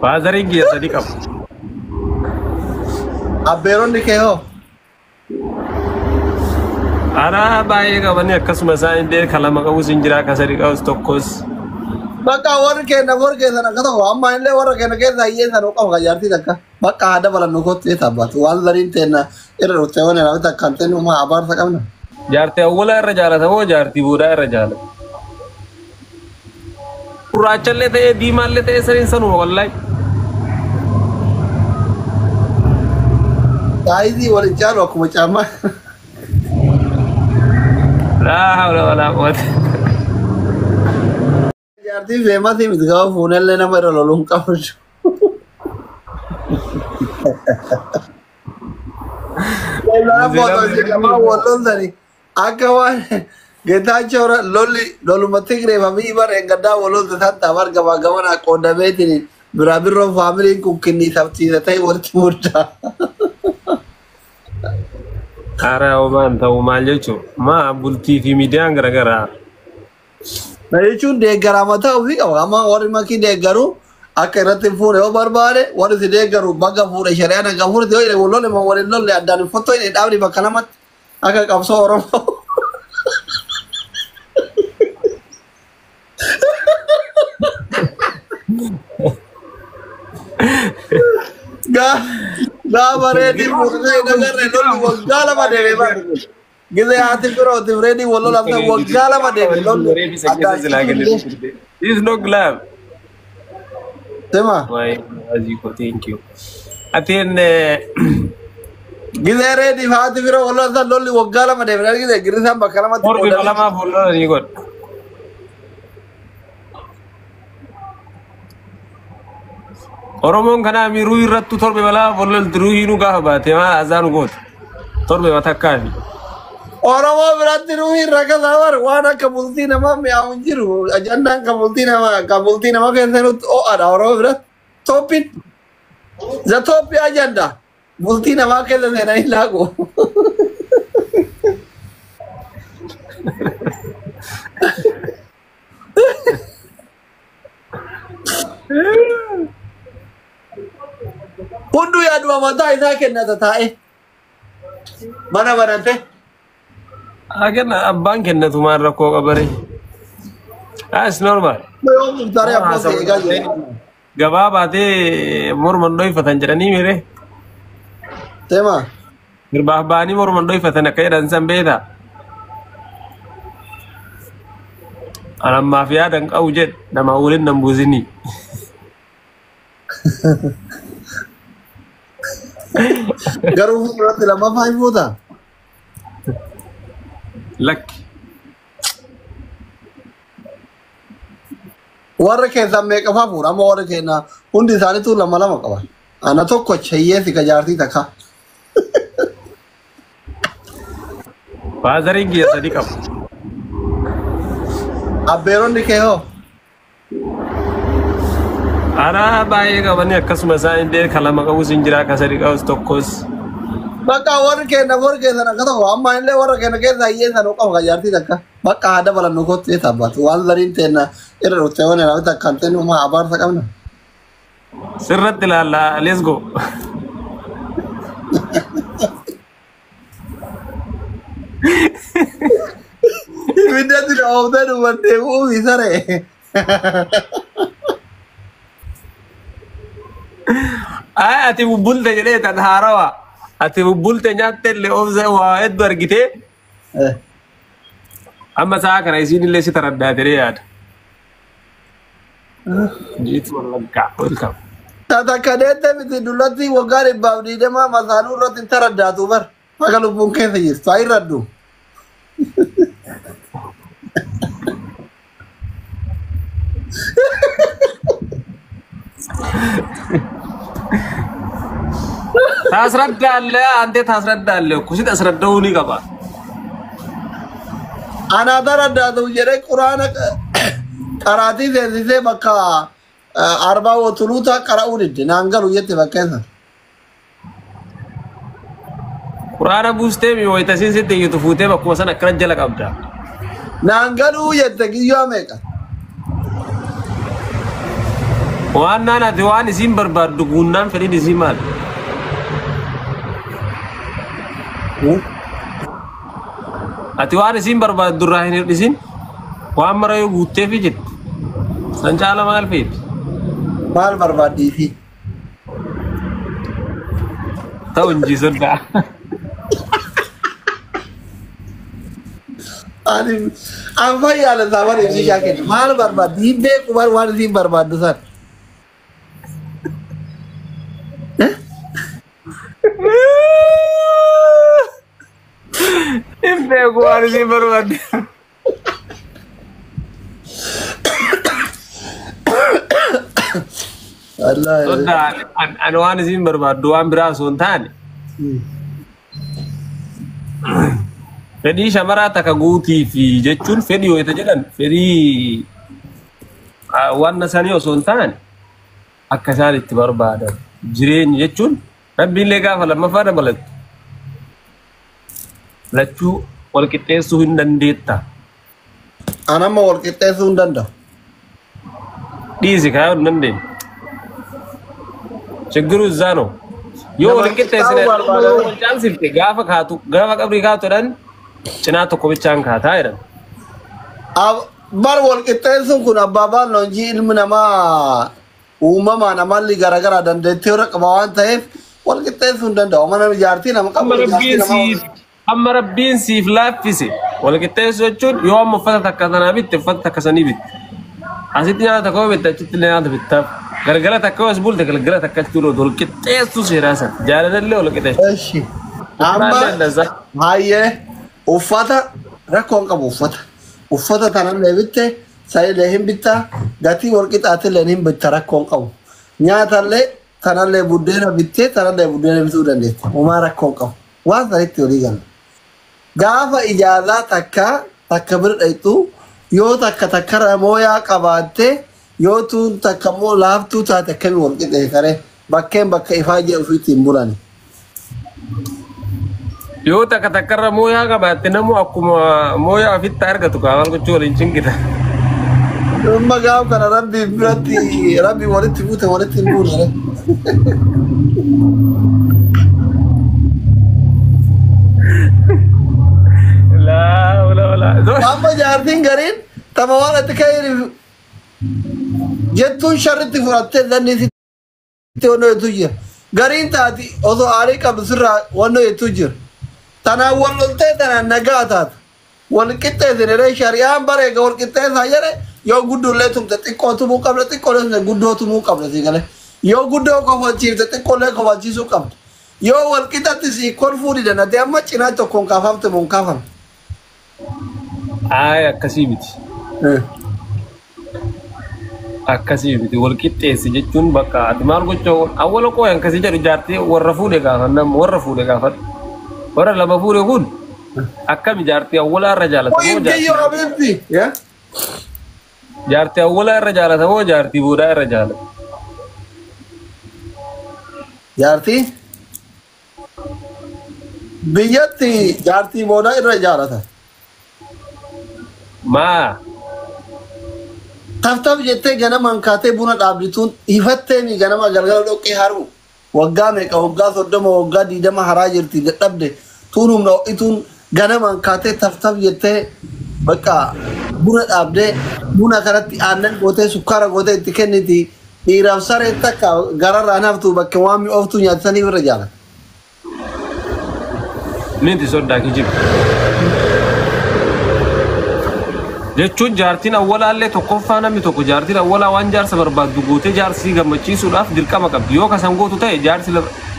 Faazariin kiyya sadi qaba. Abbeeronni kee hoo? Araa baay'ee qabanii akkasuma isaan illee ka lama qabus hin jira ka sadi qabus tokkos. Bakka warri keenya warri keessan akka tokko amma illee warra keenya keessa hiyyeessa nu qaba jaartii takka. Bakka haa dabalannu kottu eessa abbaatu waan zariin teenna irra dhuftee waan irraa takka hin teennu maa abaarsa qabna. Jaartii awwalaa irra jaalata moo jaartii boodaa irra jaalata? Gurraachallee ta'ee diimaallee ta'ee saniin sanuma wallaahi. Saayizii waliin caalu akkuma caammaa. Laa hawla walaa quwwata. Jaartiin feemasii miti gaafa fuunellee nama irra loluu hin qabu. Akka waan Geetaachoo lolli loluma Tigree fi Abiy bara eeggaddaa walolte tan ta'a gamaa gamana qoodameetiin biraa birroo faamiliin kun kinniisabsiisa ta'e walitti muddaa. Haaraa homaan ta'u maal jechuun maa bultii fi miidiyaan garaagaraa. Na jechuun deeggaraa mataa ofii qaba. Amma warri makii deeggaru akka irratti hin fuune yoo barbaade warri si deeggaru baga fuudhe shari'aan hanga fuudhe yoo jedhe wal lolle moo waliin lolle addaan hin fottoo hin dhaabni bakka lamatti akka qabsoo Oromoo. Gaafa reedii fuudhee hin agarre lolli waggaa lama deeme bara. Gizee haati birootiif reedii wal lolamte waggaa lama deeme lolli. Addaan This is no glove. Sima. Why, Aziko, thank you. Atiin Gizee reediif haati biroo wal lolamte lolli waggaa lama deeme argite girrisaan bakka lamatti torbi qoodame. lamaaf wal lolanii godha. Oromoon kanaa miruu irrattu torbe balaa wal lolti ruuhii nu gaafa baate maa azaa nu goota. Torbe matakkaafi. Oromoo biratti ruuhiin rakkasaa bar waan akka bultii namaa mi'aawu hin jiru. Ajandaan kan bultii namaa kan bultii namaa keessa nutti ho'aadha Oromoo biratti. Tooppiin the tooppi ajanda bultii namaa keessa seenanii laaqu. Hunduu yaaduma mataa isaa kennata taa'e mana banate. Haa kenna abbaan kennatu maal rakkoo qabare. Ah, it's normal. Yoo muktaaree abbaa ta'e eegaa jira. Gabaa baatee morman dhoyfatan jedhanii mire. Teema. Sirbaaf ba'anii morman dhoyfatan akka jedhan san beektaa. Ani ammaaf yaada hin qabu jedhe namaa waliin nan buusinii. Garuu fuulduratti lammaffaa hin fuutaa? Lakki. Warra keessan meeqafaa fuudha? Amma warra keenya hundi isaaniitu lama lama qaba. Ana tokko hiyyeessi ka jaartii takka. Faazariin kiyya sadi qaba. Abbeeronni kee hoo? Araa baay'ee qabanii akkasuma isaan illee ka lama qabus hin jira ka sadi qabus tokkos. Bakka warri keenya warri keessan akka tokko amma illee warra keenya keessa hiyyeessa nu qaba ka jaartii takka. Bakka haa dabalannu kottu eessa abbaatu waan zariin teenna irra dhuftee waan irraa takka hin teennu maa abaarsa qabna. Sirratti ilaalla let's go. Ibiddatti na ooftee dubartee bu'uufi saree. Ay ati bubbulte jedhee tan haarawaa. Ati bubbulte nyaatte illee oofsa waa hedduu argitee amma sa'a kana isiin illee si taraddaa jedhee yaada. Jiitu wallaggaa welcome. Takka deette miti dullatti waggaa 120 masaanuu irratti hin taraddaatu bar. Haga lubbuun keessa jirtu haa irraddu. Taasraddaa ante taasraddaa kusi tasradda'uu ni qaba. Anaa taraddaatu jedhee quraana qaraatii seensisee bakka arbaa wotuluuta qara'uu didde naan galu jette bakka isa. Quraana buustee mi wayita siin sitti iyyatu fuutee bakkuma sana akkana jala qabda. Naan galuu jette giyyoo meeqa. Waan naan ati waan isiin barbaaddu guunnaan fedhiin isii maal? Ati waan isiin barbaaddu irraa hin hir'isin, waan mara yoo guutteefi jette. San caala maal feeti? Maal barbaaddiifi? Ta'u injii soddaa. Ani an fayyaadha isaa ibsi ishaa kenna. Maal barbaaddi? Hin beeku bar waan isiin barbaaddu san. Hin beeku waan isiin barbaaddu. Wallaahi. Soddaa ani waan isiin barbaaddu waan biraa osoo hin taane, fedhii shamaraa takka guutii fi jechuun fedhii yoo jedhan, fedhii waan sanii osoo hin taane, akka isaan itti barbaadan jireenya jechuun Rabbiillee gaafa lammaffaa dabalattu lachuu wal qixxeessuu hin dandeetta. An amma wal qixxeessuu hin danda'u. Dhiisi kaayuu hin dandeenye. ችግሩ እዛ ነው። Yoo Nama wal qixxeessine qixxaa'uu barbaadanii. wal caalsifte, gaafa kaatu, gaafa qabrii kaatu jedhan, cinaa tokko bichaan kaataa jedhan. Bar wal qixxeessuun kun abbaa baal ilmi namaa uumamaan amalli garaagaraa dandeettii warra qaba waan ta'eef wal qixxeessuu hin danda'u. Mana jaartii nama qabu Amma jaartii Rabbiin nama siif, amma Rabbiin siif laaffise. Wal qixxeessuu jechuun yoo amma uffata takka tanaa bitte, uffata takka sanii bitte. Asitti nyaata takka yoo bitte, achitti illee nyaata bittaaf. Galgala takka yoo as bulte, galgala takka achitti ooltu. Wal qixxeessuu seeraa sana. Jaalalallee wal qixxeessu. Eshi. Amma Maallee እንደዛ. Hayyee, uffata rakkoo hin qabu uffata. Uffata tanallee bitte, sanillee hin bitta, gatii wal qixaatillee hin bitta, rakkoo hin qabu. Nyaatallee tanallee buddeena bittee tanallee buddeena bituu dandeetta. Homaa rakkoo hin qabu. Waan sanitti walii galla. Gaafa ijaazaa takka takka bira dhayxu, yoo takka takkarra mooyaa qabaatte, yoo tuun takka immoo laaftuu taate, akkamii wal qixxeessare? Bakkeen bakka ifaa jee ofiitti hin bulani. Yoo takka takkarra mooyaa qabaatte, namu akkuma mooyaa ofitti argatu kaawwan gochuu waliin cingita. Amma gaaf kana Rabbi biratti Rabbi walitti buute, walitti hin buune. Laa wala wala. Amma jaartiin gariin tama waan itti ka'e jettuun sharritti fudhattee zanni sitti wannoo jettu jira. Gariin taati osoo aarii qabdu sirraa wannoo jettu jira. Tanaan wal loltee tanaan nagaa taata. Wal qixxeessine shari'aan bareega wal qixxeessaa jedhe. Yoo guddoollee tumte xiqqoo tumuu qabda, xiqqoolee tumte guddoo tumuu qabda si galee. Yoo guddoo kofalchiifte xiqqoolee kofalchiisuu qabda. Yoo wal qixxatti si kolfuu didan, ati amma cinaa tokkoon kaafamte moo hin kaafamte? Ayi, akkasii miti. Akkasii miti. Wal qixxeessi jechuun bakka ati maal gochuu awwala qooyan akkasii jedhu, jaartii warra fuudhe gaafan, nama warra fuudhe gaafadhu. Warra lama fuudhe kun akkami, jaartii awwalaa irra jaalatamoo Qoyin kiyyoo jaartii habiibti. Yaa? Jaartii awwalaa irra jaalatamoo jaartii boodaa irra jaalata? Jaartii biyyatti jaartii boodaa irra jaalata. Maa? Taftaf jettee ganamaan kaatee buna dhaabdituun ifatteemi ganama galgala dhoqqee haru. Waggaa meeqa, waggaa 30, waggaa 20 haraa jirti, dadhabde tuun humna ho'ituun ganamaan kaatee taftaf jettee bakka buna dhaabdee buna kanatti aannan gootee sukkaara gootee itti kenniti, dhiiraaf saree takka gararraan haftu bakka waan mi'ooftuu nyaatisaniif irra jaalata. Miti soddaa, kijiba. Jechuun jaartiin awwalaallee tokkoffaa, namni tokko jaartiin awwalaa waan jaarsa barbaaddu gootee jaarsii gammachiisuudhaaf dirqama qabdi. Yoo kasan gootu ta'e, jaarsi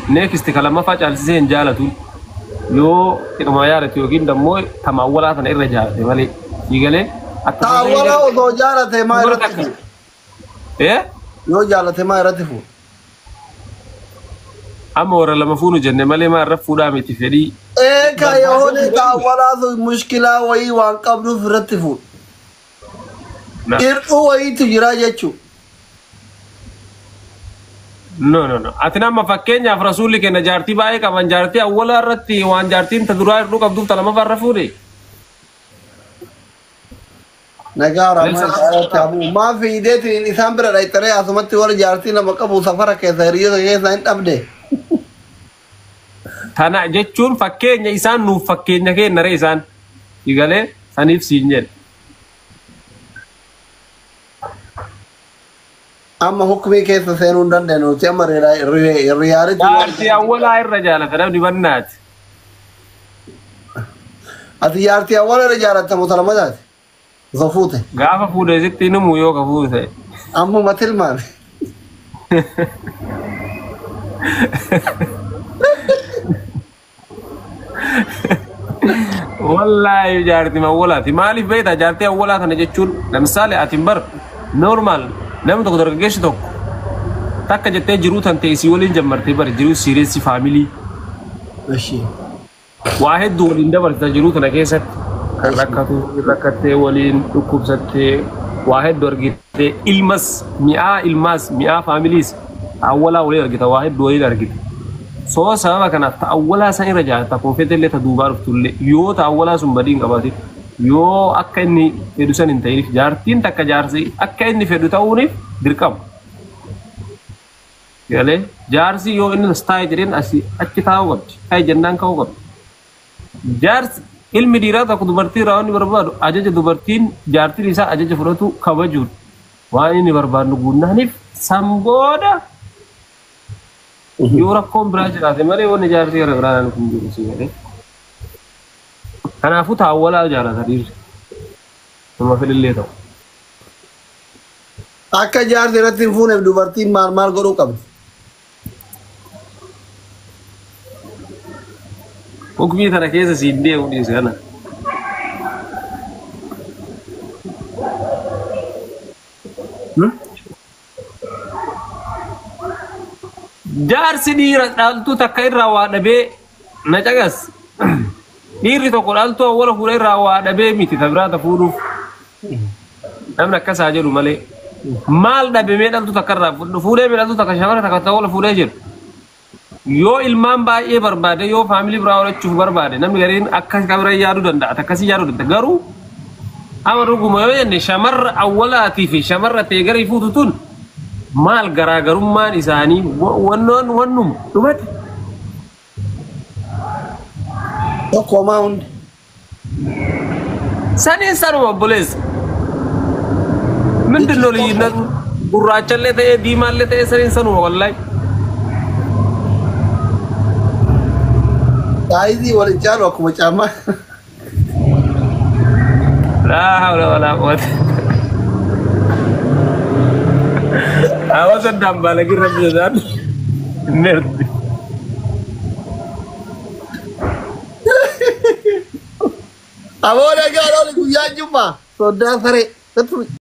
next ka lammaffaa caalsisee hin jaalatu. Yoo xiqquma yaadatu yookiin dammoo tama awwalaa tana irra jaalate malee. Siigalee Ta awwalaa osoo jaalate maa irratti fuudhu? Eh? Yoo jaalate maa irratti fuudhu? Amma warra lama fuunu jenne malee maa irra fuudhaa miti fedhii. Ee, ka yoone ta awwalaa sun mushkilaa wayii waan qabduuf irratti fuudhu. Hir'uu wayiitu jira jechuudha. No, no, no. Ati nama fakkeenyaaf rasuulli kenna jaartii baay'ee qaban, jaartii awwalaa irratti waan jaartiin ta duraa hir'uu qabduuf ta lammaffaa irra fuudhe. Nagaa Rahmaan isaanitti hafu. Maaf fiideetiin isaan bira dhayxaree asumatti warra jaartii lama qabu safara keessa hiriyoota keessa hin dhabde. Tana jechuun fakkeenya isaan nuuf fakkeenya kenna ree isaan. Igalee saniif siin jedhe. Amma hukumii keessa seenuu hin dandeenyu nuti amma riyaalitti. Jaartii awwalaa irra jaalata namni bannaati. Ati jaartii awwala irra jaalattamu tana mataati. Osoo fuute. Gaafa fuudhe sitti himu yoo ka fuute. Ammuma tilmaame. Wallaahi jaartii awwalaati. Maaliif beektaa jaartii awwalaa kana jechuun lamisaale ati bar normaal namni tokko dargaggeessi tokko takka jettee jiruu tan ta'e isii waliin jammartee bar jiruu siireessi faamilii Ishii. waa hedduu waliin dabarta jiruu tana keessatti kan rakkatu rakkattee waliin dhukkubsattee waa hedduu argitee ilmas mi'aa ilmaas mi'aa faamiliis awwalaa waliin argita waa hedduu waliin argita. Soo sababa kanaaf ta awwalaa san irra jaalata koonfeetellee ta duubaa dhuftullee yoo ta awwalaa sun badii hin qabaatin yoo akka inni fedhu san hin ta'iniif jaartiin takka jaarsi akka inni fedhu ta'uuniif dirqama. Galee jaarsi yoo inni as taa'e jedheen asii achi taa'uu qabdi taa'e jennaan ka'uu qabdi. Jaarsi ilmi dhiiraa tokko dubartii irraa waan inni barbaadu ajaja dubartiin jaartiin isaa ajaja fudhatu kabajuun waan inni barbaadu guunnaaniif san booda yoo rakkoon biraa jiraate malee wanni jaartii gara biraa naan kun jiru si galee. Kanaafuu taawwalaa jaalata dhiirri. Nama fedhillee ta'u. Akka jaartii irratti hin fuuneef dubartiin maal maal godhuu qabdi? Hukmii tana keessa siin deemu dhiise kana. Jaarsi dhiira dhaaltuu takka irraa waa dhabee na caqas. Dhiirri tokko dhaaltuu awwala fuula irraa waa dhabee miti ta biraa ta fuudhuuf. Namni akkasaa jedhu malee. Maal dhabe mee dhaltuu takka irraa fuudhee mee dhaltuu takka shamara takka ta awwala fuudhee jedhu. Yoo ilmaan baay'ee barbaade yoo faamilii biraa horachuuf barbaade namni gariin akka kabira yaaduu danda'a akkasii yaaduu danda'a garuu amma dhuguma yoo jenne shamarra awwalaatii fi shamarra ta'e garii fuutu tun maal garaagarummaan isaanii wannoon wannum dhumate. Tokko homaa hundi. Saniin sanuma obboleessa. ምንድን ነው ልዩነቱ? gurraachallee ta'ee diimaallee ta'ee saniin sanuma wallahi. Saayizii waliin caalu akkuma caammaa. Laa hawla walaa quwwata. Hawaasa dambaalagii rabbi jedhaan nerdi. Aboo nagaa looli guyyaa jummaa. Soddaa saree.